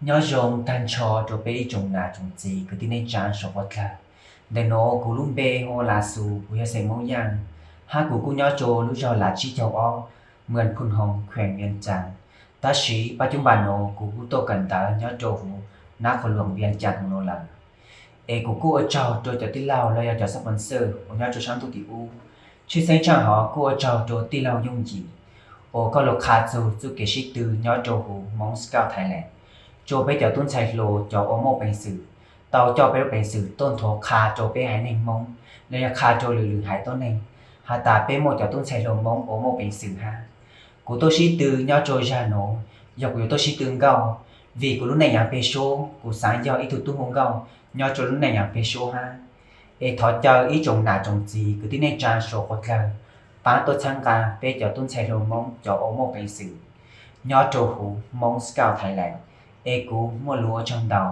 Nyob zoo tag nrho rau peb ib tsoom nam tsoom txiv kwv tij neej tsa suav qhuav dlawg. Ntawm nuav kuv lub npe hu ua Lav Xus, kuv yog xeem Moob Yaaj, hab kuv kuj nyob rua lub zog Lav Tsib Caug Ob, moos Phu Hoov, kheem Vias Cas. Tab sis pab cub npam nuav kuv kuj tuaj kawm ntawv nyob rua huv nab qhuas luam Vias Cas nuav lawm. Es kuv kuj ua tsaug rua cov tij laug los yog cov sponsor uas nyob rua saab ntuj tim ub. Tshwj xeeb tshaj hov kuj ua tsaug rua tij laug Yooj Yim uas koj lug qha txug txuj kev sib tw nyob rua huv Moob Scout Thailand rua peb cov tub ntxhais hluas cov uas muaj peev xwm, tau coj peb lub peev xwm tuaj nthuav qha rua peb haiv neeg Moob los yog qha rua lwm lwm haiv tuab neeg has tas peb muaj cov tub ntxhais hluas Moob uas muaj peev xwm hab. Kuv tuaj sib tw nyob rua zag nuav yog kuv yuav tuaj sib tw nkauj, vim kuv lub neej yaav peg suab, kuv xaav yog ib tug tub hu nkauj nyob rua lub neej yaav peg suab hab. Es thov caw ib tsoom nam tsoom txiv kwv tij neej tsa suav qhuav dlawg paab tuaj txhawb nqaa peb cov tub ntxhais hluas Moob cov uas muaj peev xwm nyob rua huv Moob Scout Thailand. Es kuv muaj lus ua tsaug ntau.